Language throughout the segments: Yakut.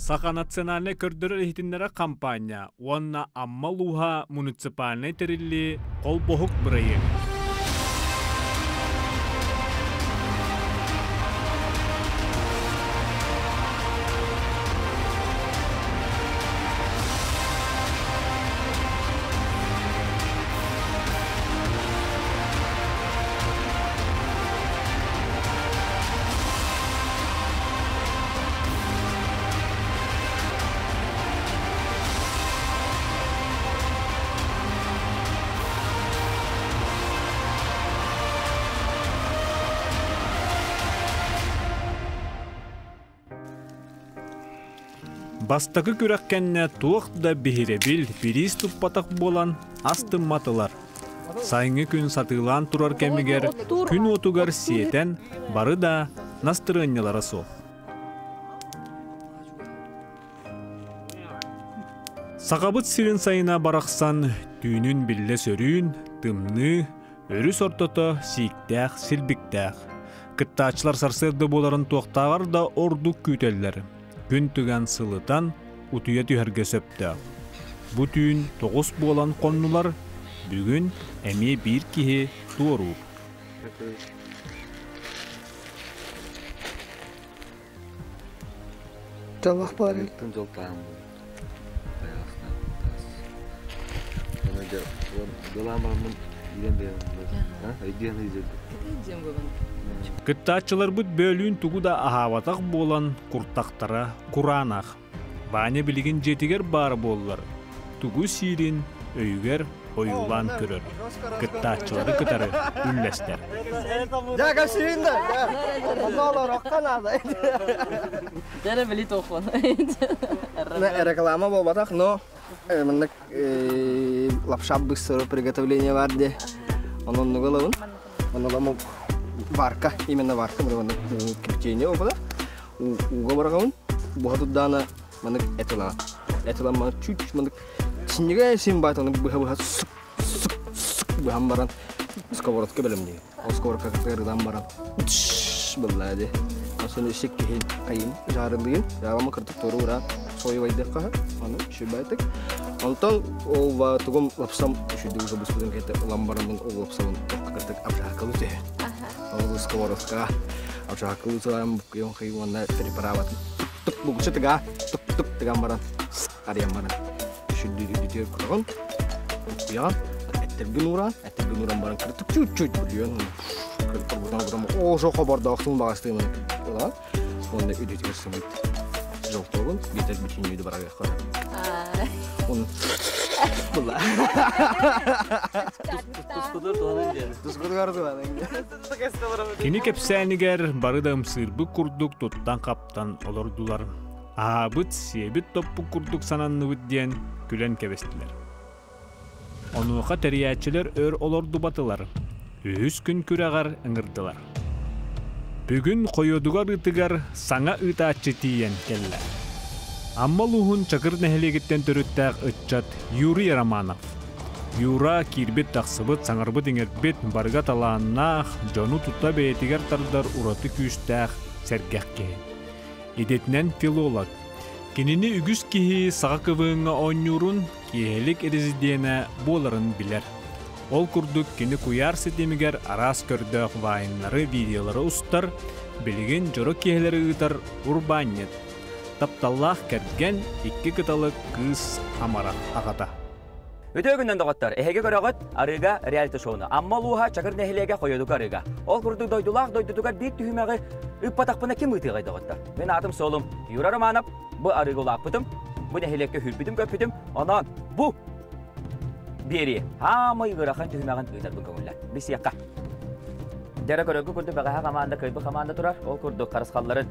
Саха национальнай көрдөрөр-иһитиннэрэр хампаанньа уонна Амма улууһа муниципальнай тэриллии холбоһук бырайыак. Бастакы күрэх кэннэ туох да биһирэбил, бириис туппатах буолан астымматылар. Сайыҥҥы күн сатыылаан турар кэмигэр күн уотугар сиэтэн бары да настырыанньалара суох. Сахабыт сирин сайына барахсан түүнүн биллэ сөрүүн, тымныы, өрүс ортото сииктээх, силбиктээх. Кыттааччылар сарсыарда буоларын туохтааҕар да ордук күүтэллэр. Күн түгэн сылытан, утуйа түһэргэ сөптөөх. Бу түүн 9 буолан хоннулар, бүгүн эмиэ биир киһи туоруур. Дьоллоох буоларын. Дьол таһым Кыттааччыларбыт бөөлүүн тугу да аһаабатах буолан куртахтара кураанах. Ваня билигин дьиэтигэр баар буоллар, тугу сиирин өйүгэр ойуулаан көрөр, кыттааччылары кытары үллэстэр. Реклама буолбатах, но маннык лапша быстрого приготовления бар де. Онон нугалабын. Онон варка, именно варка, кипятение опыта. Уга бараҕабын, буһа турдаана маннык эт ылаҕын. Эт ылан маннык чуть-чуть маннык синньигэ син баайтаны быһа-быһа сук сук сук быһан баран сковородка бэлэмниир. Ол сковородка ырытан баран быллаа дии. Осон ишик киһи хайын жарылыын, жарама кырдык туору ураан соевайдыахха аны шүбайтык. Онтон ол тугум лапсам үшүдү уже буспутун кете улан барамын ол лапсамын кырдык абжаакалы түһэ. Ол сковородка Очаакылыы сылаан буккуйан хый уонна переправатын тук бугуччу тыга тук тук тыган баран арыйан баран сүрдүүрүдүтүөр кутаҕын буккуйаҕын эттэргин ууран эттэргин ууран баран кыртык чуть-чуть бүлүйэн кырбутан кутам ошо хобордоохтун баҕастыымын ылан уонна үдүтүгэр сымыт желтогун биитэр бүтүннүү барагыахха Оны була. Кини кэпсээнигэр бары да ымсыырбыт курдук туттан-хаптан олордулар. Аһаабыт, сиэбит топпут курдук сананныбыт диэн күлэн кэбистилэр. Онуоха тэрийээччилэр өр олордубатылар. Үһүс күн күрэҕэр ыҥырдылар. Бүгүн Хойуодугар ыытыгар саҥа ыытааччы тиийэн кэллэ. Амма улууһун Чакыр нэһилиэгиттэн төрүттээх ыччат Юрий Романов. Юра киирбит-тахсыбыт, саҥарбыт-иҥэрбит, барыга талааннаах, дьону тута бэйэтигэр тардар ураты күүстээх, сэргэх киһи. Идэтинэн филолог. Кинини үгүс киһи саха КВН-ҥа оонньуурун, киэһэлик резиденэ буоларын билэр. Ол курдук кини куйаар ситимигэр араас көрдөөх вайннары, видеолары устар, билигин дьоро киэһэлэри ыытар урбаанньыт. Тапталлаах кэргэн, икки кыталык кыыс амарах аҕата. Үтүө күннэн доҕоттор, эһиги көрөҕүт арыыга реалити-шоуну. Амма улууһа Чакыр нэһилиэгэ Хойодука арыыга. Ол курдук дойдулаах дойдутугар биир түһүмэҕи ыыппатахпына ким ыытыаҕай доҕоттор? Мин аатым суолум Юра Романов, бу арыыга улааппытым, бу нэһилиэккэ сүүрбүтүм-көппүтүм, онон бу биэрии хаамай ыарахан түһүмэҕин ыытарбын көҥүллэ. Билсиэххэ. Дьэрэ көрөргө курдук бэҕэһээ хамаанда кыайбыт хамаанда турар. Ол курдук харысхалларын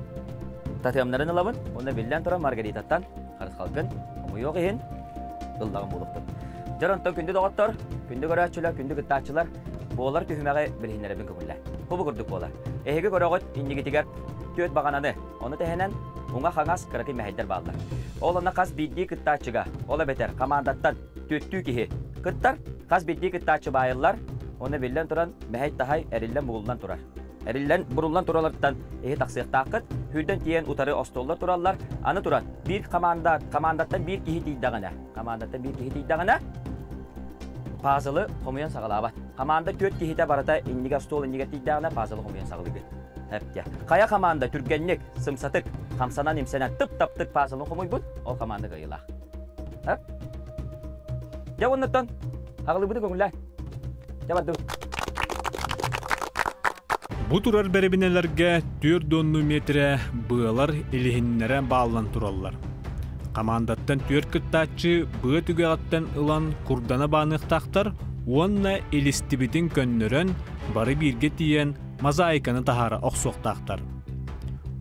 татыамнарын ылабын. Уонна биллэн туран Маргаритаттан харысхалгын хомуйуох иһин ыллаҕым буолуохтун. Дьэр онтон күндү доҕоттор, күндү көрөөччүлэр, күндү кыттааччылар буолар түһүмэҕи билиһиннэрэбин көҥүллэ. Бу курдук буолар. Эһиги көрөҕүт иннигитигэр түөрт баҕананы, ону тэһэнэн уҥа-хаҥас кыракый мэһэйдэр бааллар. Ол онно хас биирдии кыттааччыга, ол эбэтэр хамаандаттан түөртүү киһи кыттар, хас биирдии кыттааччы баайыллар, уонна биллэн туран мэһэй-таһай эриллэн-бугуллан турар. Эриллэн, буруллан тураллартан эһи тахсыахтааххыт. Хүрдэн тиийэн утары остуоллар тураллар. Аны туран, биир команда, командаттан биир киһи тиийдэҕинэ, командаттан биир киһи тиийдэҕинэ, пазлы хомуйан саҕалаабат. Команда түөрт киһитэ барыта иннигэ остуол иннигэр тиийдэҕинэ пазлы хомуйан саҕалыыгыт. Эптэ. Хайа команда түргэнник, сымсатык, хамсанан-имсэнэн тып-таптык пазлын хомуйбут, ол команда кыайыылаах. Эп. Дьэ оннуттан аҕылыбыты көҥүллээ. Дьэ бардыбыт. Бу турар бэрэбинэлэргэ 4 миэтэрэ быалар илиһиннэрэ бааллан тураллар. Хамаандаттан түөрт кыттааччы быа түгэҕиттэн ылан курдана бааныахтаахтар уонна илистибитин көннөрөн бары бииргэ тиийэн мозаиканы таһаара охсуохтаахтар.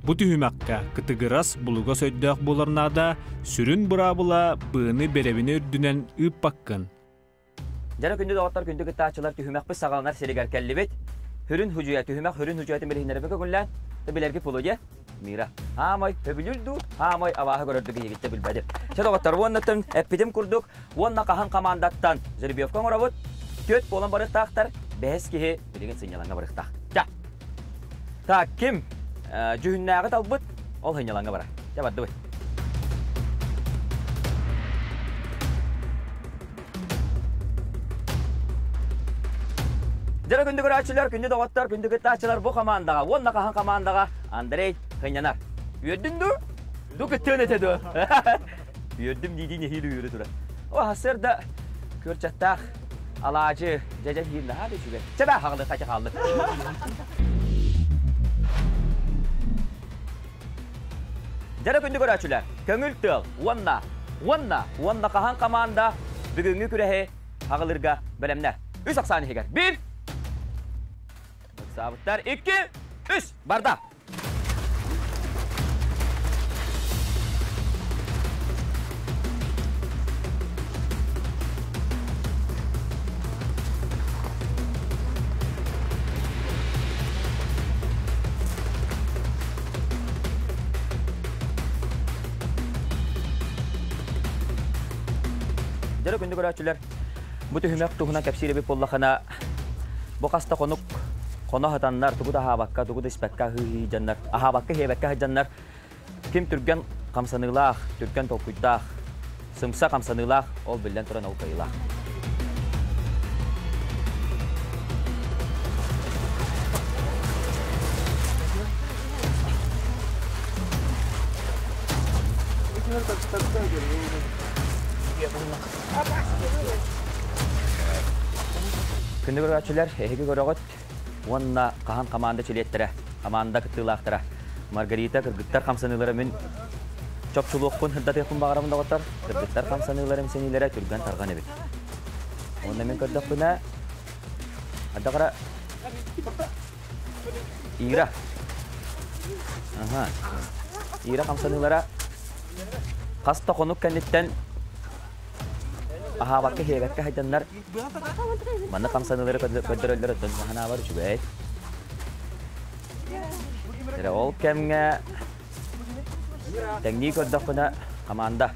Бу түһүмэххэ кытыгырас булугас өйдөөх буолар наада, сүрүн быраабыла быаны бэрэбинэ үрдүнэн ыыппаккын. Дьара күндү доҕоттор, күндү кыттааччылар түһүмэхпит саҕаланар сиригэр кэллибит. Хүрүн худьуйа, түһүмэх хүрүн худьуйатын билиһиннэрбэ көҥүллээн, билэрги пулу дьэ, Мира. Аамай, өбүлүр дуу, аамай абааһы көрөрдүк иһигиттэ билбэтим. Чэ доҕоттор, уонна эппитим курдук, уонна хаһан командаттан жеребьевка оҥоробут, түөрт буолан барыахтаахтар, бэһис киһи билигин сынньалаҥҥа барыахтаах. Ча. Так, ким дьүһүннээҕи талбыт, ол сынньалаҥҥа барар. Чэ, бардыбыт. Дьэ, күндү көрөөччүлэр, күндү доҕоттор, күндү кыттааччылар бу командаҕа уонна хаһан командаҕа Андрей сынньанар. Үөрдүн дуу? Ду кыттыан этэ дуо? Үөрдүм дии-дии нэһиилэ үөрэ турар. О, сарсыарда күөрчэхтээх алаадьы дьэдьэн диир наһаа да үчүгэй. Чэ бээ, хаҕылы хача хааллы. Дьэ күндү көрөөччүлэр, көҥүл тыал уонна, уонна, уонна хаһан команда бүгүҥҥү күрэһи хаҕылыырга бэлэмнэр. Үс ахсаан иһигэр. Биир! Ыксаабыттар. Икки! Үс! Барда! Дьэ күндү көрөөччүлэр, бу түһүмэх туһунан кэпсиир эбит буоллахына, бу хаста хонук хоно сытаннар, тугу да аһаабакка, тугу да испэккэ аһыы дьаннар, аһаабакка иһиэбэккэ сылдьаннар, ким түргэн хамсаныылаах, түргэн толкуйдаах, сымса хамсаныылаах, ол биллэн туран ол кыайыылаах. Күндү көрөөччүлэр, эһиги көрөҕүт уонна хаһан команда чилиэттэрэ, команда кыттыылаахтара Маргарита кыргыттар хамсаныылара мин чопчулуохпун, сырдатыахпын баҕарабын доҕоттор. Кыргыттар хамсаныылара, имсэниилэрэ түргэн тарҕан эбит. Уонна мин көрдөхпүнэ, ардахара Ира. Аха. Ира хамсаныылара хас да хонук кэнниттэн аһаабакка иһиэбэккэ хайданнар манна хамсаныылары көрдөрөллөр оттон ханаабар үчүгэй. Эрэ ол кэмҥэ тэҥнии көрдөхпүнэ команда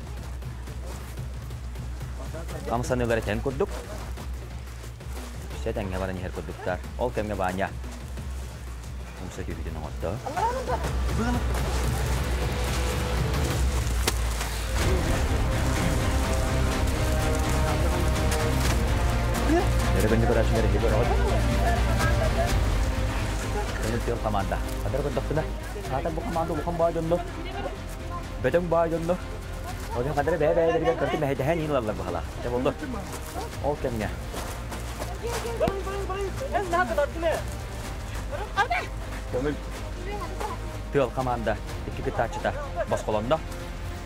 хамсаныылара тэҥ курдук. Үсэ тэҥҥэ баран иһэр курдуктар. Ол кэмҥэ Ваня умса түһүүтүн оҥордо. Өрөгөннү көрөөччүлэр эһиги көрөҕүт. Көмүл тыал команда. Хадара көрдөхпүнэ, саатар бу команда улахан баай дьоннор. Бөдөҥ баай дьоннор. Ол хадара бэйэ-бэйэлэригэр көрдү мэһэйдэһэн иин ылаллар быһалаах. Дьэ болду. Ол кэмҥэ. Көҥүл тыал команда икки кыттааччыта босхолонно.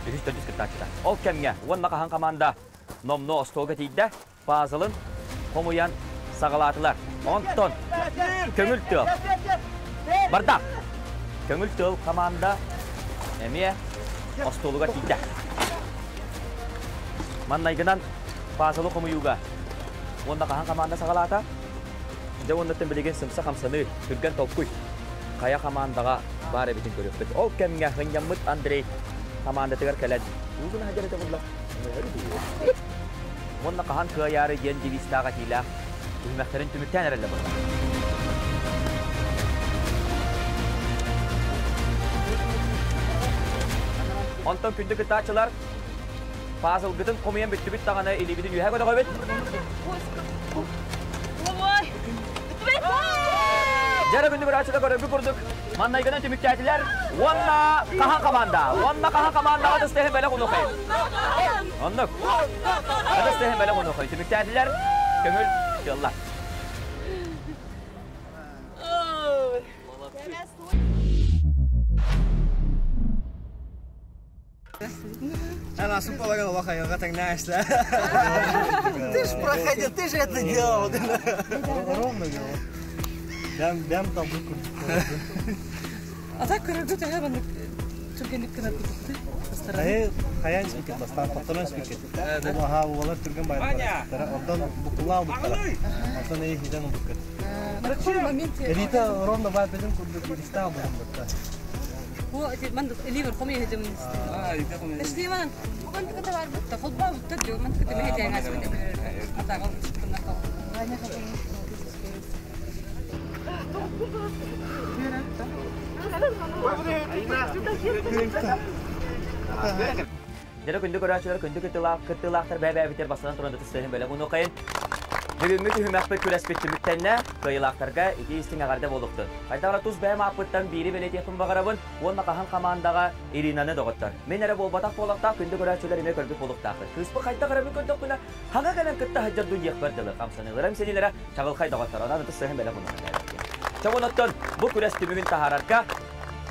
Үһүс төрдүс кыттааччыта. Ол кэмҥэ уонна хаһан команда номнуо остуолга тиийдэ. Пазлын хомуйан саҕалаатылар. Онтон көҥүл тыал. Барда. Көҥүл тыал команда эмиэ остуолугар тиийдэ. Маннайгынан пазлы хомуйууга уонна хаһан команда саҕалаата? Дьэ уоннаттан билигин сымса хамсаныы, түргэн толкуй хайа командаҕа баар эбитин көрүөхпүт. Ол кэмҥэ һынньаммыт Андрей командатыгар кэлэн уугун аһа дьэрэтэ булла. Уонна хаһан кыайаары диэн девизтаах этиилээх түһүмэхтэрин түмүктээн эрэллэр буолла. Онтон күндү кыттааччылар пазлгытын хомуйан бүттүбүт даҕаны илиибитин үөһэ көтөҕөбүт. Дьара күндү көрөөччүлэр көрөргүт курдук маннайгынан түмүктээтилэр уонна хаһан команда уонна хаһан командаҕа тыстыһын бэлэх унухай. Оннук. Тыстыһын бэлэх унухай. Түмүктээтилэр көҥүл тыаллар. Она полагала, лоха, так знаешь, да? Ты ж проходил, ты же это делал. Ровно делал. Бэм, бэм там А так көрөргө төһө маннык түргэнник гына кутутты. Хайа хайан спикер бастан патронан спикер. Бу аха уолар түргэн байрактара. Онтон букулаа буттара. Онтон эй хиден буккат. На каком моменте? Элита ровно бай беден курдук иристаа булам бутта. Бу ман ливер хомия хеджем. Эштиман. Ман кыта бар бутта. Холба бутта жо. Ман кыта мехе жайга сүдө. Ата гол чыккынна кал. Дьэ күндү көрөөччүлэр, күндү кыттыылаахтар бэйэ-бэйэбитигэр бастатан туран ытыс бэлэх унуохайын. Бүгүҥҥү түһүмэхпит күрэспит түмүктэннэ, кыайыылаахтарга ити истиҥ эҕэрдэ буолуохтун. Хайдах тус бэйэм ааппыттан биири бэлиэтиэхпин баҕарабын уонна хаһан хамаандаҕа Иринаны доҕоттор. Мин эрэ буолбатах буолуохтаах, күндү көрөөччүлэр эмиэ көрбүт буолуохтаахпыт. Кыыспыт хайдах эрэ мин көрдөхпүнэ, хаҥа кэлэн кытта сылдьар дуу диэхпэр дылы хамсаныыларым синилэрэ чаҕылхай доҕоттор. Онон ытыс сыһын бэлэх унуохайын. Чоҕун оттон бу күрэс түмүгүн таһаарарга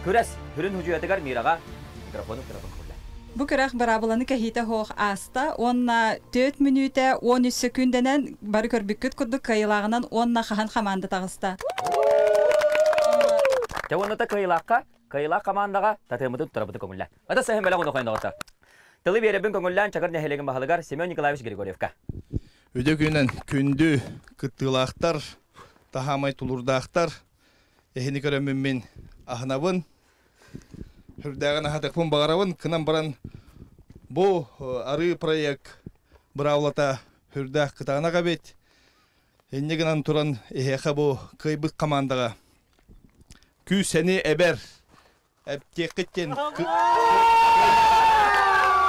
күрэс сүрүн худьуйатыгар Мираҕа микрофону туттарабын курда. Бу күрэх быраабыланы кэһиитэ суох ааста уонна 4 мүнүүтэ 13 сөкүүндэнэн бары көрбүккүт курдук кыайыылааҕынан уонна хаһан хамаанда таҕыста. Дьэ уонна кыайыылаахха, кыайыылаах хамаандаҕа татыаммытын туттарабытын көҥүллээн. Ата сэһэн бэлэх уну хойноҕото. Тылы биэрэбин көҥүллээн Чакыр нэһилиэгин баһылыгар Семен Николаевич Григорьевка. Үдө күнэн күндү кыттыылаахтар, таһаамай тулурдаахтар, эһини көрөммүн мин аһынабын, Үрдээҕин аһатыахпын баҕарабын, кынан баран бу арыы проект быраабылата үрдээх кытаанах эбит. Инньэ гынан туран эһиэхэ бу кыайбыт командаҕа күүс-сэни эбэр эптиэххит диэн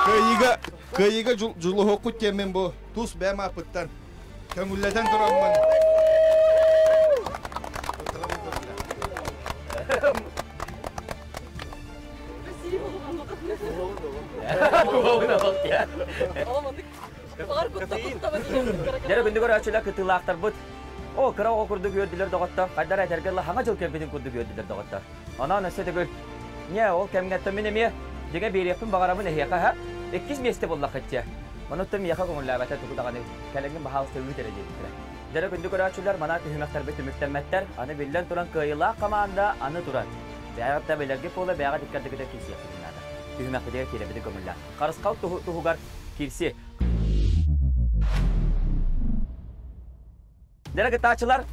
кыайыыга кыайыыга дьулуһуоххут диэммин бу тус бэйэм ааппыттан көҥүллэтэн тураммын Дьэ күндү көрөөччүлэр кыттыылаахтарбыт. О, кыра оҕо курдук үөрдүлэр доҕоттор. Хайдара этэргэ дылы хаҥа дьыл кэлбитин курдук үөрдүлэр доҕоттор. Онон өссө төгүл не ол кэмҥэ мин эмиэ дьиҥэ биэриэхпин баҕарабын эһиэхэ ха. Иккис миэстэ буллаххытча. Онуттан миэхэ көҥүллээбэтэ тугу даҕаны кэлэҥҥин баһаалыста ыыт эрэ диэбиттэрэ. Дьэ күндү көрөөччүлэр манаа түһүмэхтэрбит түмүктэммэттэр. Аны биллэн туран кыайыылаах команда аны туран. Бэйэҕит да билэргит буола бэйэҕит иккэрдигитэ киирсиэхпитин наада. Түһүмэхпитигэр киирэбитин көҥүллээн. Харысхал туһугар киирси. Дьэ кыттааччылар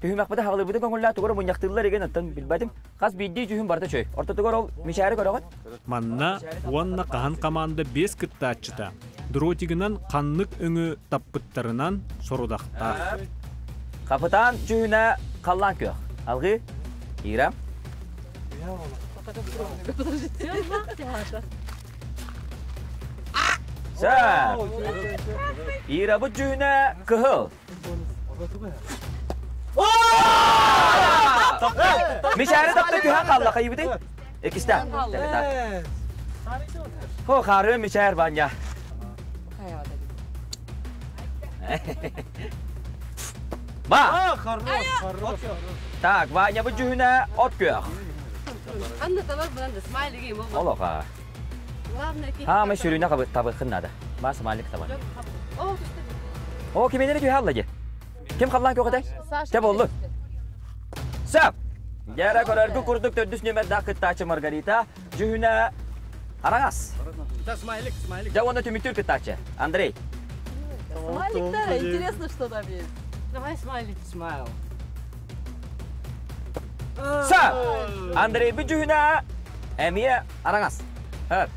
түһүмэхпити хаҕылыырбытын көҥүллээн тугу эрэ мунньахтыыллар игин оттон билбэтим. Хас биирдии дьүһүн барыта үчүгэй. Ортотугар ол мичээри көрөҕүт. Манна уонна хаһан команда биэс кыттааччыта дротигынан ханнык өҥү таппыттарынан сорудахтаах. Хапытаан дьүһүнэ халлаан күөх. Алгыы, Ира. Сөп. Ирабыт дьүһүнэ кыһыл. Мичээри тапта түһэн хаалла хайыбытый? Иккисте. Хо хары мичээр Ваня. Ба! Хорош, хорош. Так, Ваня бу дьүһүнэ от күөх. Анна табар булан да смайлиги ему. Олоха. Главное Хаамай сүрүнэ табыхын надо. Ба смайлик табар. О, киминери түһэ алла дии. Ким халлаан көҕөтэй? Те боллу. Сөп. Дьэрэ көрөргү курдук төрдүс нүөмэрдээх кыттааччы Маргарита дьүһүнэ араҥас. Смайлик, смайлик. Дьэ уонна түмүктүүр кыттааччы Андрей. Смайлик да, интересно, что там есть. Давай смайлик. Смайл. Сөп. Андрей бу дьүһүнэ эмиэ араҥас. Хөп.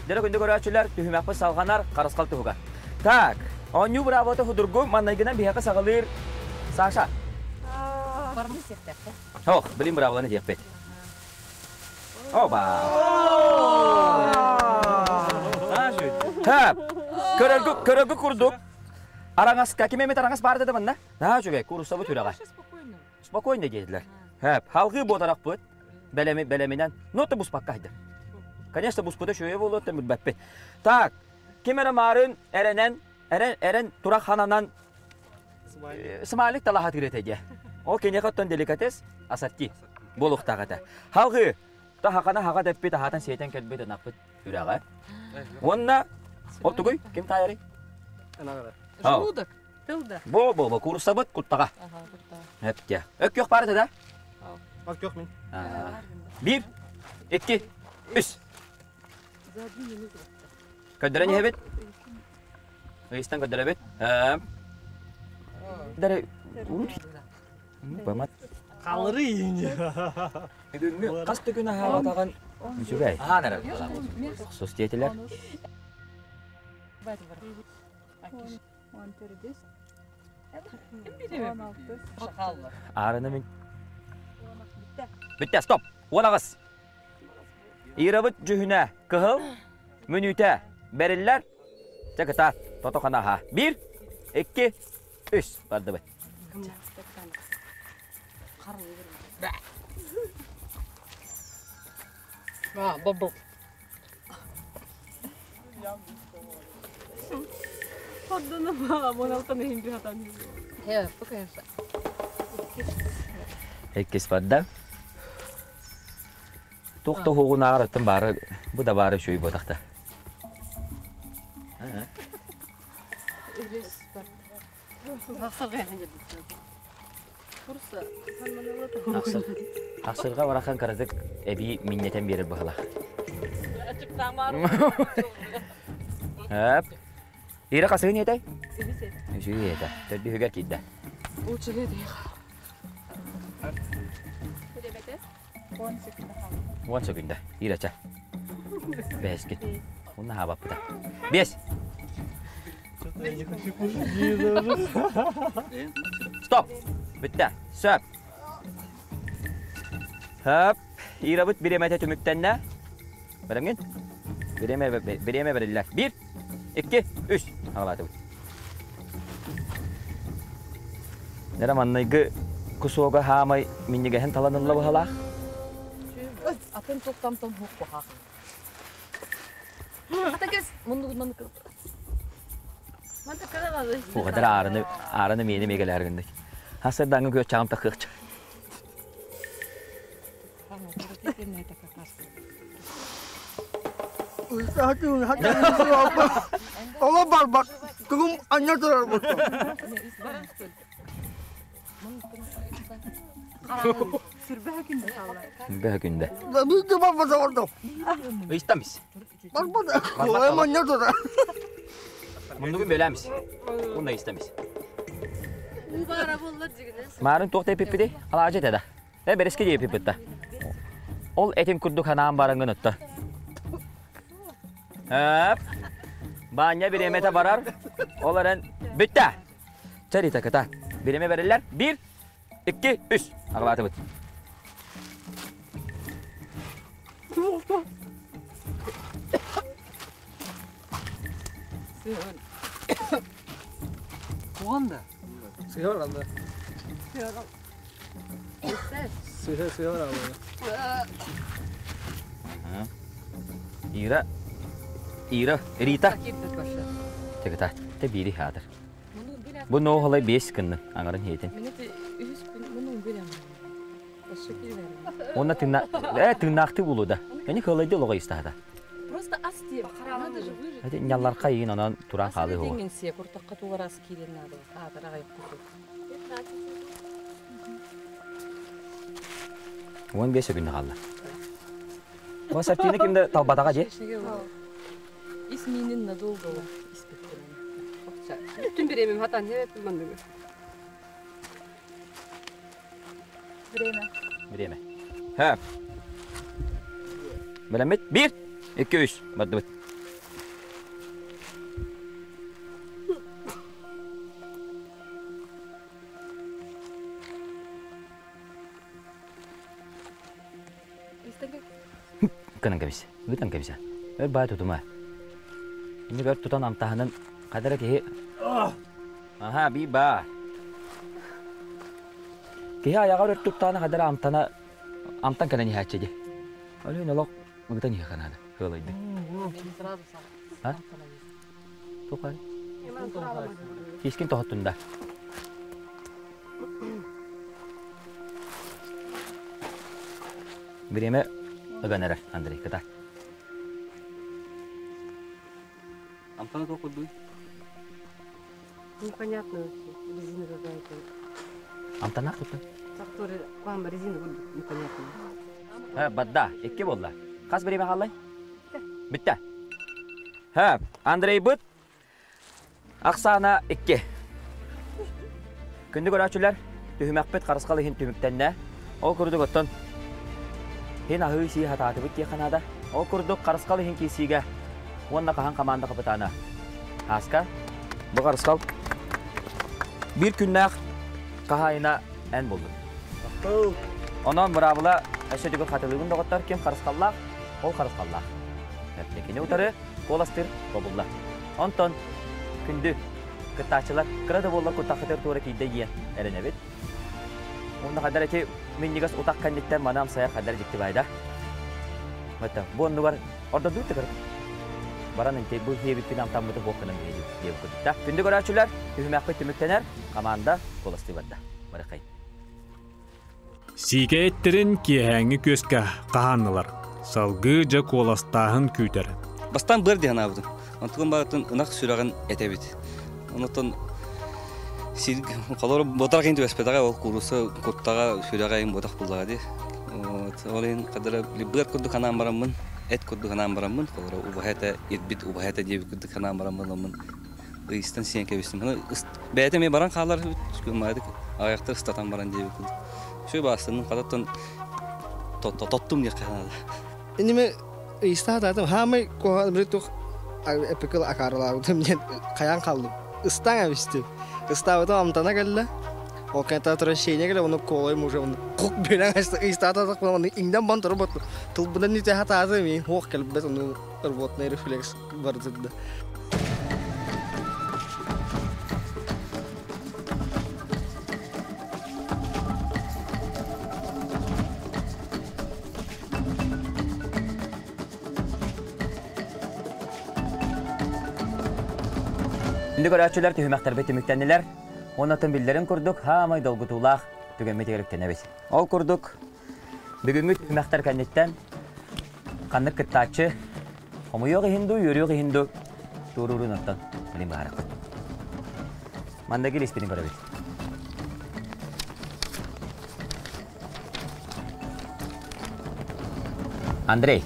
Дьэрэ күндү көрөөччүлэр түһүмэхпит салҕанар харысхал туһугар. Так, оонньуу быраабата худургу маннайгынан биһиэхэ саҕалыыр Саша. Бармы сехтәхтә. Ох, билин быраабаланы диэхпит. Оба! Ха, көрөргү көрөргү курдук. Араҥаска ким эмит араҥас баар да манна? Наһаа үчүгэй, кууруссабыт үрэҕэ. Спокойно диэтилэр. Хэп, халгыы буотарахпыт. Бэлэми бэлэминэн. Ну, ты буспакка хайда. Конечно, буспута үчүгэй буолуо, билбэппит. Так, ким эрэ маарын эрэнэн, эрэн, эрэн турах хананан смайлик талаһатыыр этэ диэ. Ол киниэхэ оттон деликатес ассорти буолуохтаах этэ. Халгыы, та хахана хаға дэппит, аһаатан сиэтэн кэлбит ынахпыт үрэҕэ. Уонна ол тугуй? Ким таайарый? Желудок. Тылда. Бо бо бо курсабыт куттаҕа. Эптэ. Өккөх баар этэ да? Өккөх мин. Биир, икки, үс. Көрдөрөн иһэбит. Ыйыстан көрдөрөбүт. Дары урут бамат. Халыры ииньи. Бүгүҥҥү хас да күн аһаабатаҕын үчүгэй. Аһаан эрэр. Сус диэтилэр. Аарына мин. Бүттэ, стоп. Уон аҕыс. Ирабыт дьүһүнэ кыһыл, мүнүүтэ бэриллэр. Чэ кытаат, тото ханаһа. Биир, икки, үс бардыбыт. Бобо. Иккис барда. Туох да уһугунааҕар оттон баары бу да баары үчүгэй буотахта. Ахсырга барахан кыратык эбии минньэтэн биэрэр быһалаах. Эп. Ира хасыгын иэтэй? Үсүгү иэтэ. Төрдүһүгэр киирдэ. Уон секунда. Ирача. Бэһискин. Уна хаабаппыта. Бес. Стоп. Бүттэ. Сөп. Хөп. Ирабыт бириэмэтэ түмүктэннэ. Бэлэмҥин? Бириэмэ, бириэмэ бэриллэр. Биир, икки, үс. Аҕалаатыбыт. Нера манныгы кусуога хаамай минньигэһин талан ылла быһалаах. Атын туохтан хук Уҕадар аарыны аарыны миэни миэгэлээр гыннык. Хасырдаҥҥы күөт чаҕым тахыахча. Ола барбат, тугум анньа турар буттум. Бэһэ күндэ. Биир барбата ордо. Ыйыстамис. Барбата. Ой, манньа турар. Муннугун бөлөмис. Уна ыйыстамис. Маарын туох тэпиппити? Алаажы этэ да. Э, бэрэски диэпиппит да. Ол этим курдук ханаан бараҥҥын отто. Эп. Баанньа бириэмэтэ барар. Ол эрэн бүттэ. Чэ, кыта. Бириэмэ бэриллэр. Биир, икки, үс. Аҕалаатыбыт. Туган да? Сыһар алды. Сыһа сыһар алды. Ира, Ира, Рита. Тегата, те бири хаатыр. Бу ноохолой бес кынны аңарын хейтин. Онна тынна, э тыннаахты булу да. Эни кылайды лого истахата. Просто асти, надо же выжить. Эти нялларка иин онон туран хаалы хоо. Деген се куртакка тугарас киирен надо. А, дорогая кусок. 15 күндө хаалла. Бу сартины кимде талбатаға же? Исминин надолго Бүтүн беремим хатан хебет мандыгы. Время. Время. Ха. Билемит. Бир, икки, үс. Бардыбыт. Кынан кэбис. Ыытан кэбис. Өр баа тутума. Иннигэр тутан амтаһынын хадара киһи Аха, би ба. Киһи аяҕар өр туттаана хадара амтана амтан кэлэн иһээччи ди. Олүн олох ыгытан иһэ канаада кыалайды. А? Тухай. Кискин тоһоттун да. Бириэмэ ыган эрэр, Андрей, кыта. Амтана туох курдуй? Непонятно вообще, резина какая-то. Амтанаах туттун. Который вам резина курдук непонятно. Ха, бадда, икки буолла. Хас бириэмэ хааллай? Бүттэ. Ха, Андрей быт Ахсаана 2. Күндү көрөөччүлэр, түһүмэхпит харысхал иһин түмүктэннэ. Ол курдук оттон иһин аһыы сии хатаатыбыт диэххэ наада. Ол курдук харысхал иһин киирсиигэ уонна хаһан хамаанда хапытаана Ааска, бу харысхал биир күннээх хаһаайына эн булдун. Онон быраабыла өссө төгүл хатылыыбын доҕоттор, ким харысхаллаах, ол харысхаллаах. Кини утары куоластыыр бобулла. Онтон күндү кыттааччылар кыра да буоллар куттаххытыгар туора киирдэ диэн эрэнэбит. Уонна хайдар эти минньигэс утах кэнниттэн маны амсайар хайдар дьикти баайда. Бу бу оннугар ордордуу тыгыр баран инти бу диэбиппин амтаммыты буоххунан диэбит курдукта. Күндү көрөөччүлэр, түһүмэхпит түмүктэнэр, команда куоластыы барда. Барыкай. Сиикэ эттэрин киэһээҥҥи күөскэ хаһааннылар. Салгыы дьэ куоластааһын күүтэр. Бастаан быар дии санаабытым. Онтукум барытын ынах сүрэҕин этэбит. Онтон холор ботах иһин түбэспэтэҕэ ол кууруса куттаҕа сүрэҕэ иһин ботах буллаҕа дии. Ол иһин хадара быар курдук санаан бараммын, эт курдук санаан бараммын, холоро убаһа этэ, ирбит убаһа этэ диэбит курдук санаан бараммын, оммун ыйыстан сиэн кэбистим. Бэйэтэ эмиэ баран хаалар маадык аҕыйахта ыстатан баран диэбит курдук. Үчүгэй баастынным хататтан тоттум диэххэ наада. Иними ыйыста хатаатым хаамай куһаҕан били туох эпикыл акаарылаабытым диэн хайаан хааллым. Ыстаан эбистим. Ыстаабытым амтана кэллэ. Ол кэнтэ отвращение кэлэ ону колойм уже оны кук билэн ыйыстаатах оны иҥнэн бан туру тылбынан үтэ хатаатым и хуох кэлбэт ону рвотный рефлекс бардырда. Күндү көрөөччүлэр түһүмэхтэрбит түмүктэннилэр. Оннотон биллэрин курдук хаамай долгутуулаах түгэммитигэр үктэнэбит. Ол курдук бүгүҥҥү түһүмэхтэр кэнниттэн ханнык кыттааччы хомуйуох иһин дуу, үөрүөх иһин дуу туоруурун оттон билин быһаарыахпыт. Манныгы илиспитин көрөбүт. Андрей.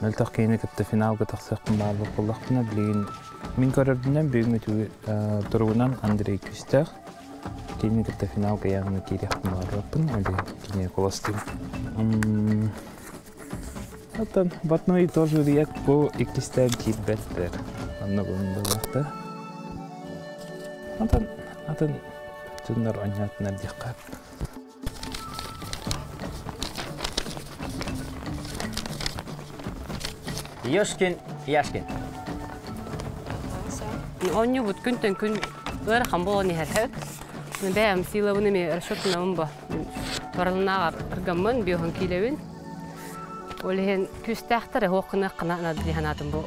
Мөлтөх киһини кытта финалга тахсыахпын баҕарбыт буоллахпына, билигин мин көрөрбүнэн бүгүҥҥү туругунан Андрей күүстээх. Киһини кытта финалга яғны киириэхпин баҕарбаппын, или кини куоластыым. Оттон Батной тоже риэк бу иккистээн киирбэттэр. Онно буллахта. Атын атын дьоннор оонньоотунар диэххэ. Ёшкин, Яшкин. Оонньуубут күнтэн күн ыарахан буолан иһэр. Бэйэм силабын эмиэ расчетунабын бо. Барылынааҕар ыргаммын, биоһун киилэбин. Ол иһин күүстээхтэр эһуох гыныаххына наада дии санаатым бу.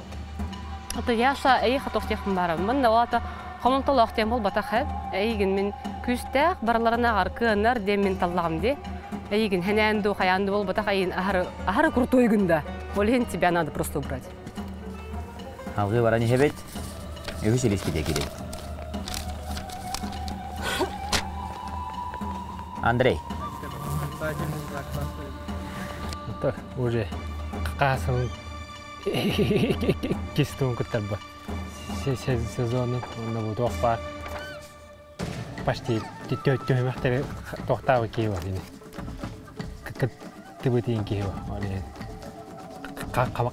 Ото Яша эйиэхэ туох диэхпин баарабын. Манна ол аата хомолтолоох диэн буолбатах ээ. Эйигин мин күүстээх барыларынааҕар кыанар диэн мин таллаҕым дии. Эйигин хэнээн дуу, хайаан дуу буолбатах эйигин аһары, аһары крутойгун да. Ол иһин тебя надо просто убрать. Алгыы баран иһэбит. Үһүс илиспит кииребит. Андрей. Это уже қасым кистуун кыттарба сезону онно бу туох баар почти түһүмэхтэри туохтаабы киһи бар ини кыттыбытыын киһи бар ол иһин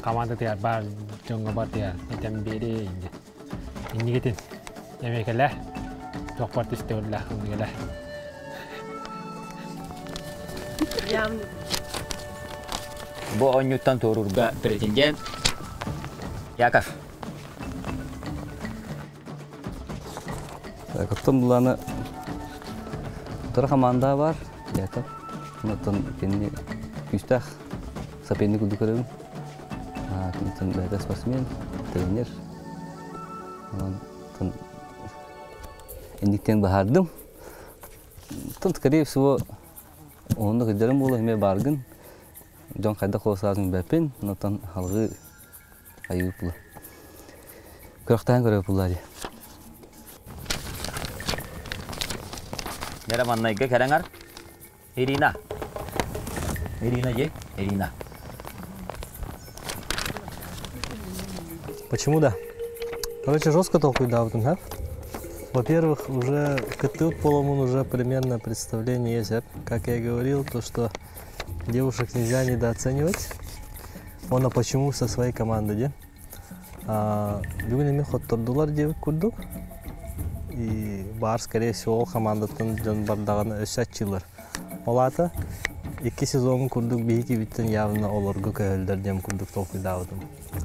команда тыгар баар дьоҥҥо бар тыгар этэн биэри инди иннигитин эмиэкэлэ туох бар түстэ ыллаах Бу оонньууттан туоруурга претендент. Яков. Оттон буланы утары команда бар, Яков. Онтон кини күүстээх соперник курдук көрөбүн. Киниттэн бэйэтэ спортсмен, тренер. Онтон инниктен баһардым. Тон, скорее всего, онно кыдьарым буола эмиэ бааргын. Дьон хайдах куоластаатын билбэппин, онтон халгыы айыы була. Көрөхтөөн көрө булла дии. Нера маннайга кэрэҥэр Ирина. Ирина же, Ирина. Почему да? Короче, жестко толкуйдаабытым, да? Во-первых, уже кыттыбыт буоламмын уже примерно представление есть. Как я и говорил, то, что девушек нельзя недооценивать. Он а почему со своей командой, де? Бүгүн эми хоттордулар диэбит курдук. И баар, скорее всего, ол командаттан дьон бардаҕына өссө аччыылар. Ол аата икки сезон курдук биһиги явно олорго көһөллөр диэн курдук толкуйдаабытым.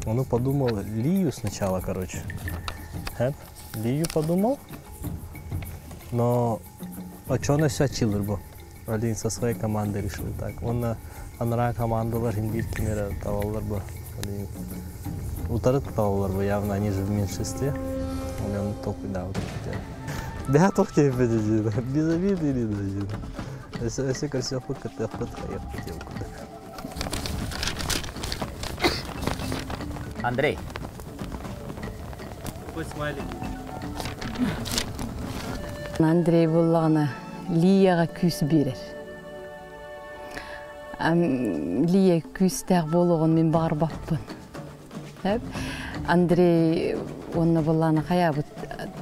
Ону подумал Лию сначала, короче. Хэп, Лию подумал, но очоно өссө аччыылар бу. Один со своей командой решил так. Он анараа командалар индир кимere талалар бу. Утары талалар бу, явно они же в меньшинстве. Он толкуйдаабытым. Да, тох тебе без обиды или даже. Если красиво кытыахпыт хайыахпыт диэн курдук. Андрей. Какой смайлик? Андрей буоллаҕына Лияҕа күүс биэрэр. Лия күүстээх буолуоҕун мин баҕарбаппын. Андрей уонна буоллаҕына хайаабыт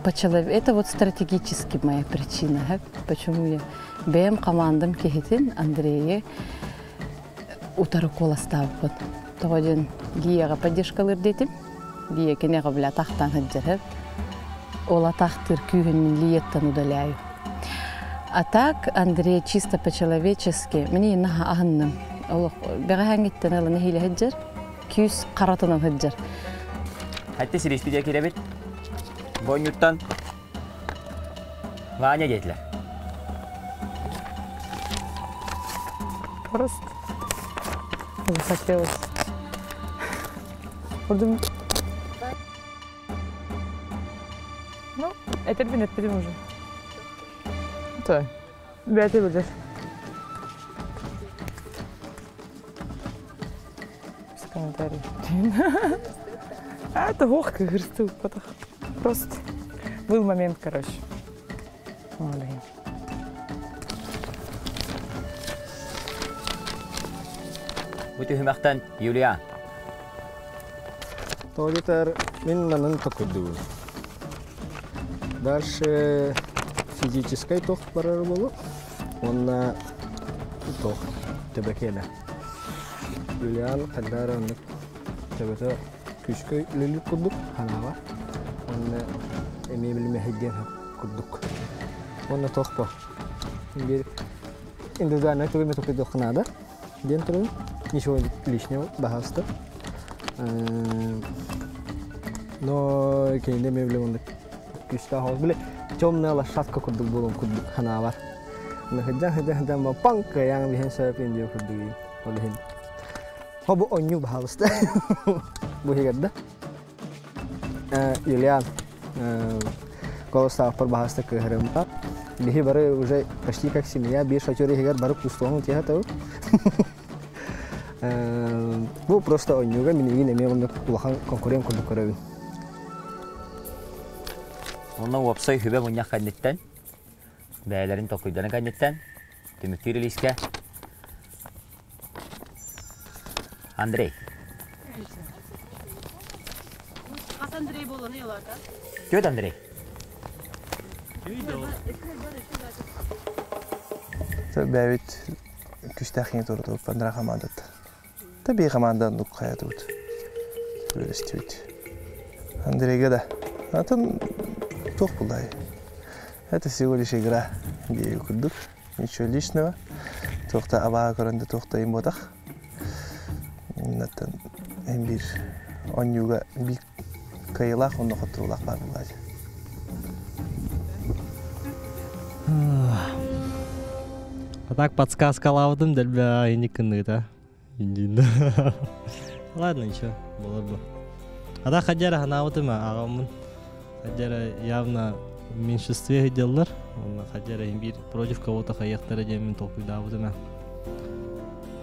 это вот стратегически моя причина, почему я бэйэм командам киһитин Андрейи утары куоластаабыппын. Тоҕо диэн Лияҕа поддержкалыыр диэтим. Лия киниэхэ бля тахтаан сылдьар. Ол атахтыыр күүһүн мин Лияттан удаляю. А так Андрей чисто по-человечески мини наһаа аһынным. Олох бэҕэһээҥҥиттэн ылан нэһиилэ сылдьар. Күүс харатынан сылдьар. Хатты сиристи кирэбит. Бонньуттан Ваня диэтилэр. Просто захотелось. Бурдум. Ну, этэрбин эппитим уже. Той. Бэйэтэ билэр. Без комментариев. А это ох, как Просто был момент, короче. Блин. Бу түһүмэхтэн Юлиан. Тоҕо мин манан токуйдубун. Дальше физическай тох барар болу. Онна тох төбөкеле. Юлиан каддара оннук төбөтө күскө үлэлик курдук ханаава. Онна эмиэ билиме хиддиэн курдук. Онна тох бо. Бир индивидуальный тугуме токуйдук надо. Диэн турун. Ничего лишнего, баһаста. Но кейинде мен билем онда күстә хос биле темная лошадка курдук болон курдук ханаалар. Хыджан хыджан хыджан ба панк яң биһен сөп инди курдук. Ол хин. Хобу онню баһалыста. Бу хигерде. Юлиан колостааппар баһаста кыһырымта. Биһи бары уже почти как семья, бир шатер хигер бары пустону теха тау. Бу просто оннюга минигин эме онда улахан конкурент курдук көрөбүн. Онно уопсай хүбэ мунньах кэнниттэн, бэйэлэрин толкуйдарын кэнниттэн, түмүктүүр илиискэ Андрей. Хас Андрей буоланы елата? Түөт Андрей. Бэйэбит күстээх киһи турду Пандра командат. Та би команда нук хаятыбыт. Үлестибит. Андрейга да. Атын туох булай. Это всего лишь игра. Дии курдук. Ничего личного. Туохта абаа көрөнде туохта им ботах. Наттан эм бир Онньууга биир кыайыылаах уонна хотторуулаах баар буолааччы. А так подсказкалаабытым дэлбэ инник кынныыта. Ладно, ничего, было бы. А так хадьара ханаабытым аҕаммын. Хадьара явно в меньшинстве деллар. Он хадьара имбир против кого-то хайахтара диэммин толкуйдаабытым.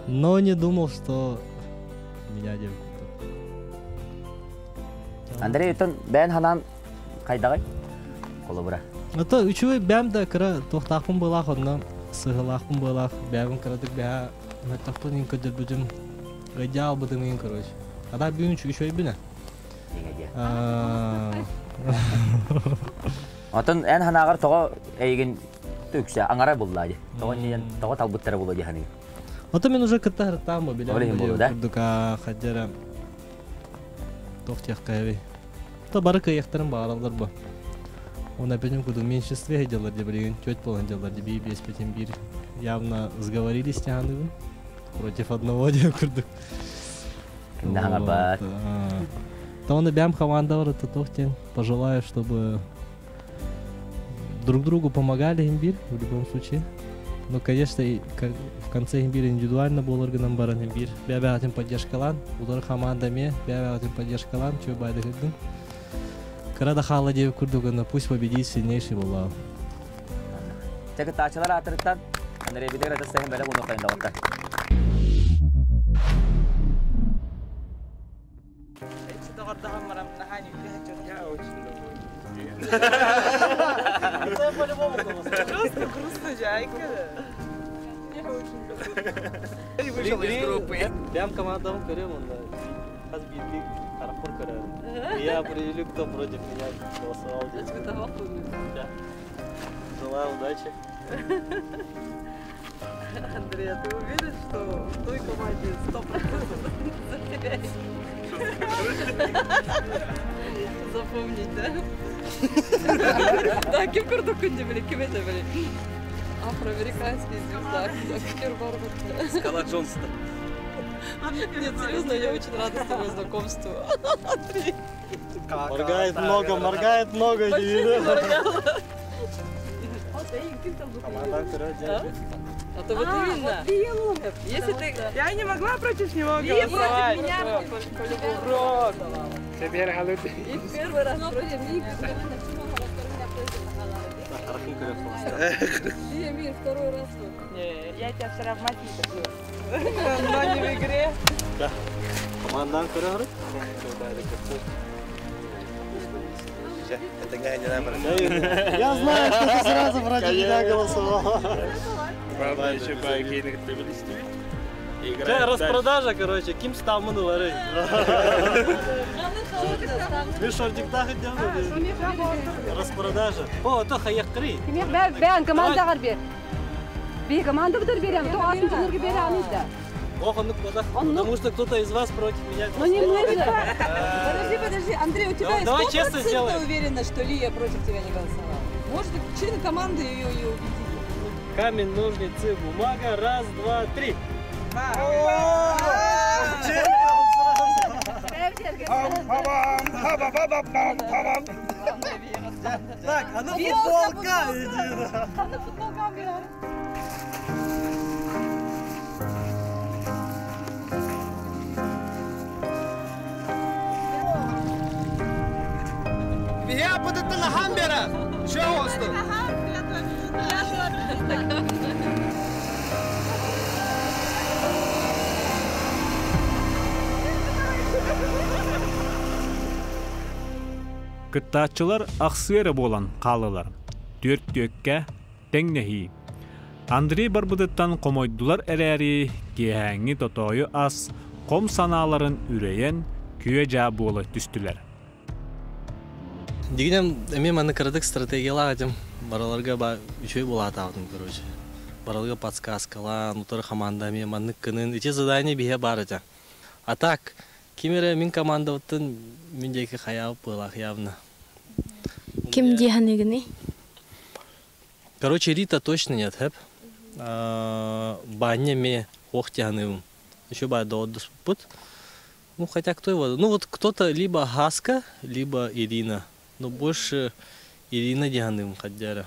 Но не думал, что меня деп. Андрей, оттон бэйэн ханаан хайдаҕай? Холобура. Ото үчүгэй бэм да кыра туохтаахпын быылаах онно сыһылаахпын быылаах бэйэбин кыратык бэһэ мөттөхпүн иин көрдөрбүтүм ыйдьаа албытым иин короче. А так бүгүн үчүгэйбин Отон эн ханааҕар тоҕо эйигин үксэ аҥара буллаа дии. Тоҕо иннинэн тоҕо талбыттара буолуо дии саныгын. Ото мен уже кытта харыттаам бу билэн курдук хадьара туох диэххэ То бары кыайыахтарын баҕараллар бу. Уонна бүтүн курдук меньшинстве сылдьаллар дии билигин түөрт буолан дьаллар дии биир биэспитин биир явно сговорились тяханыыбын против одного диэн курдук. Кимнэ хаҥарбат. Тоҕону бэм командалар это туох диэн пожелаю, чтобы друг другу помогали имбир в любом случае. Ну, конечно, и в конце имбир индивидуально буолар гынан баран имбир бэбэҕитин поддержкалаан, улар команда ме бэбэҕитин поддержкалаан, чүө байды кырдын. Кыра да хаала диэбит курдук, пусть победит сильнейший буоллаҕа. Чэ кыттааччылар аатырыттан Андрей Бедер атастаһын бэлэх уонуохтайын доҕоттор. Просто грустно жайка. Вышел из группы. Прям командам көрем онда. Хас биирдии харахпар көрөөрүм. Я определю, кто против меня голосовал. Да. Желаю удачи. Андрей, а ты уверен, что в той команде 100% за тебя? Запомнить, да? Да, ким курдук күнде ким это били? Афроамериканский звезда, актер Барбара. Скала Джонсон. Нет, серьезно, я очень рада с тобой знакомству. Андрей. Моргает много, моргает много. Вообще не моргала. А то вот именно. Если ты... Я не могла против него голосовать. против меня И первый раз против меня. Мир, второй раз. Не, я тебя вчера в мать не топлю. Но не в игре. Да. Командан көрөөрү. Я знаю, что ты сразу против меня голосовал. Правда, еще по Да, распродажа, короче, ким стамын улары. Мен шортиктах идем. Распродажа. О, то хаяққыры. Бән командаҕар бер. Би команда бутар берем, то атын тунурга бере да. Ох, он потому что кто-то из вас против меня. Ну не мы же. Подожди, подожди, Андрей, у тебя Давай честно сделаем. уверена, что Лия против тебя не голосовала? Может, члены команды ее и убедили? Камень, ножницы, бумага. Раз, два, три. Так, а ну футболка! А ну футболка, Я подыттың ахан бері. Шо olsun? Кыттааччылар ахсыа эрэ буолан хааллылар. Түөрт түөккэ тэҥнэһии. Андрей барбытыттан хомойдулар эрээри, киэһээҥҥи тотоойу ас хом санааларын үрэйэн, күө-дьаа буола түстүлэр. Дигинем эмиэ манна кыратык стратегиялаах этим. Бараларга ба үчүгэй буолаатаабытым короче. Бараларга подсказкалаан, утары команда эмиэ маннык гынын. Ити задание биһиэ баар этэ. А так, ким эрэ мин командабыттан мин диэки хайаабыт быылаах явно. Ким диэханыгыный? Короче, Рита точно нет, хэп. Баня ме ох тиһаныыбым. Еще баа доҕордоспуппут. Ну, хотя кто его... Ну, вот кто-то либо Гаска, либо Ирина. Но больше Ирина Диганым Хаддяра.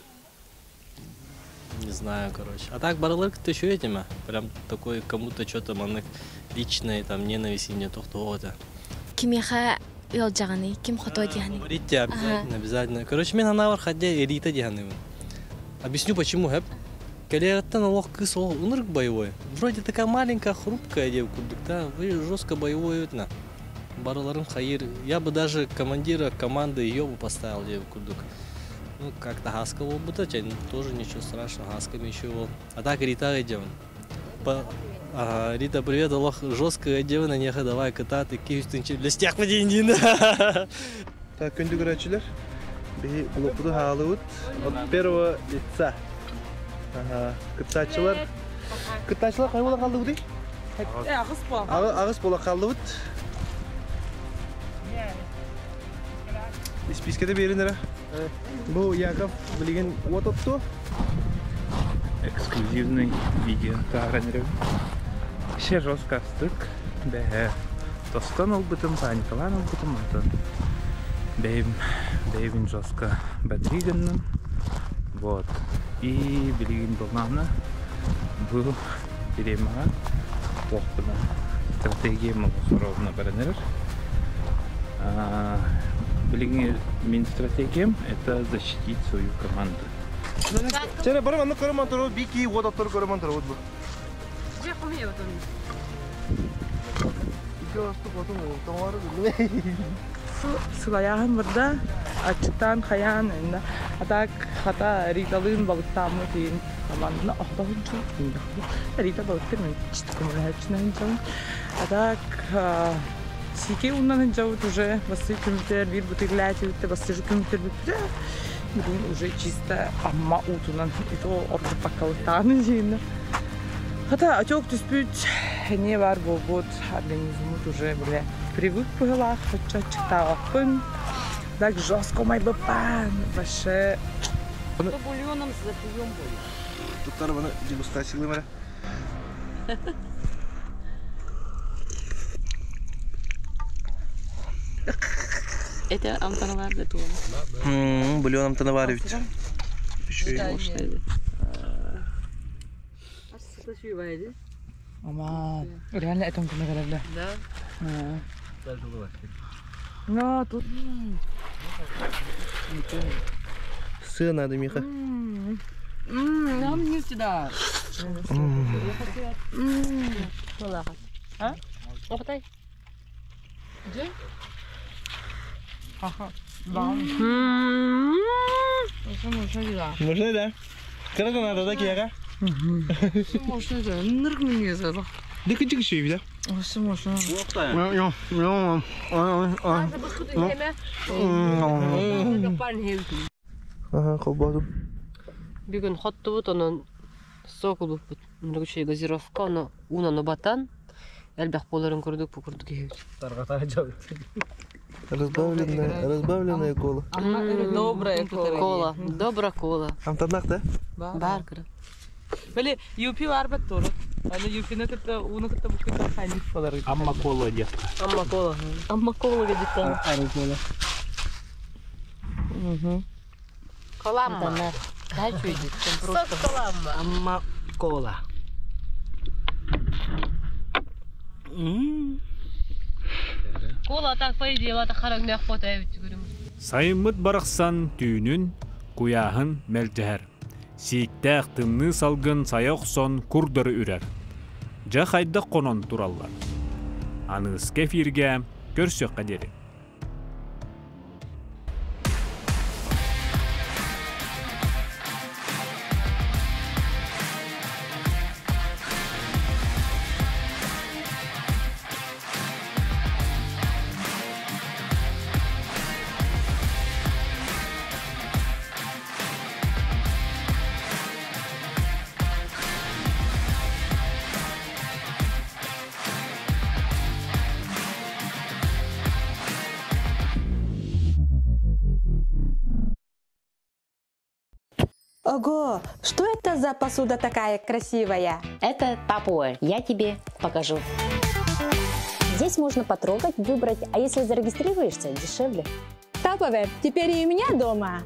Не знаю, короче. А так барылар ты еще этим, прям такой кому-то что-то маннык личное, там, ненависть не то, кто это. Кимиэхэ ыалдьаҕыный, ким хотуо дии саныыгын? Говорите обязательно, обязательно. Короче, мен анавар хадя Эрита диһаныбын. Объясню почему, хэп. Кэлиэҕиттэн олох кыыс ол ынырык боевой. Вроде такая маленькая, хрупкая девка, да, вы жестко боевой на. Барыларын хайыр. Я бы даже командира команды ее бы поставил девку курдук. Ну, как-то Гаска буолбута, тоже ничего страшного, Гаска ничего. А так Рита идем. По... Ага, Рита, привет, олох жесткая девна, неха, давай, кота, ты киюстын блестях подиндин. Так, күндү көрөөчүлөр, биһи блокпутун хаалыбыт от первого лица. Ага, кыттааччылар. Кыттааччылар кай буолан хааллыбытый? Аҕыс буолан. Аҕыс буолан хааллыбыт. Испиискэтэ биэрин эрэ. Бу Яков билигин уот оттуо. Эксклюзивный видео тааран эрэбин. Вообще жестко астык. Бэһэ тостон ылбытым, паникалаан ылбытым, онтон бэйим бэйбин жестко бадри гынным. Вот. И билигин былаана бу бириэмэҕэ туохпуна стратегиям олох ровно баран эрэр. Билигин мин стратегиям это защитить свою команду. Чere бары маннык көрө мантыры бики уот оттор көрө мантыры бу. Дьэ хомуйабытын. Сылайааһын барда, аччыктаан хайаан, а так хата Риталыын балыктааммыт иин команданы охтоһун дьон Рита балыктыр мен чисто көмөлөһөөччүнэн дьон. А так сике уннан дьабыт уже басты күмүтэр биир бутыглаатибитте бастыжы күмүтэр бүппүтэ. Бүгүн уже чисто амма уутунан ито ордуппаккалыктааны диинна. Хата отек түспүт не бар буолбут организмут уже бile привык быһылаах оччо аччыктаабаппын. Так жестко майбаппан вообще. Бульоном запьем будет. Туттар баны дегустациялыйм эрэ. Это амтана бар да туом. Бульон амтана бар эбит. Ама, реально это он кемеге Да. Ну, тут... Сыр надо, Миха. Нам не сюда. А? Охтай. Где? Ага. Да. Можно, да? Когда надо, да, Кира? Можно, да. Нырк мне задал. Да кычык еще, да? Все можно. Ага, холбоодум. Бүгүн хоттубут, онон сок ылбыппыт. Оннук газировка, ону уунан убатан, элбэх буоларын курдук бу курдук иһэбит. Разбавленная, разбавленная кола. Добрая кола. Кола. Добра кола. Амтаннах, да? Бар кыра. Били, юпи барбат туру. Аны юпини кытта, ууну кытта буккута хайник болар. Амма кола детка. Амма кола. Амма кола детка. Кола. Коламма. Дай чуйдит. Сок коламма. Амма кола. Кола так по идее, лата харагнах потаевит көрүм. Сайыммыт барахсан түүнүн куйааһын мэлдьэһэр. Сииктээх тымныы салгын сайа охсон курдары үрэр. Дьэ хайдах хонон тураллар. Аныыска эфиргэ көрсүөххэ диэри. Ого, что это за посуда такая красивая? Это Тапуэр. Я тебе покажу. Здесь можно потрогать, выбрать, а если зарегистрируешься, дешевле. Tupperware теперь и у меня дома.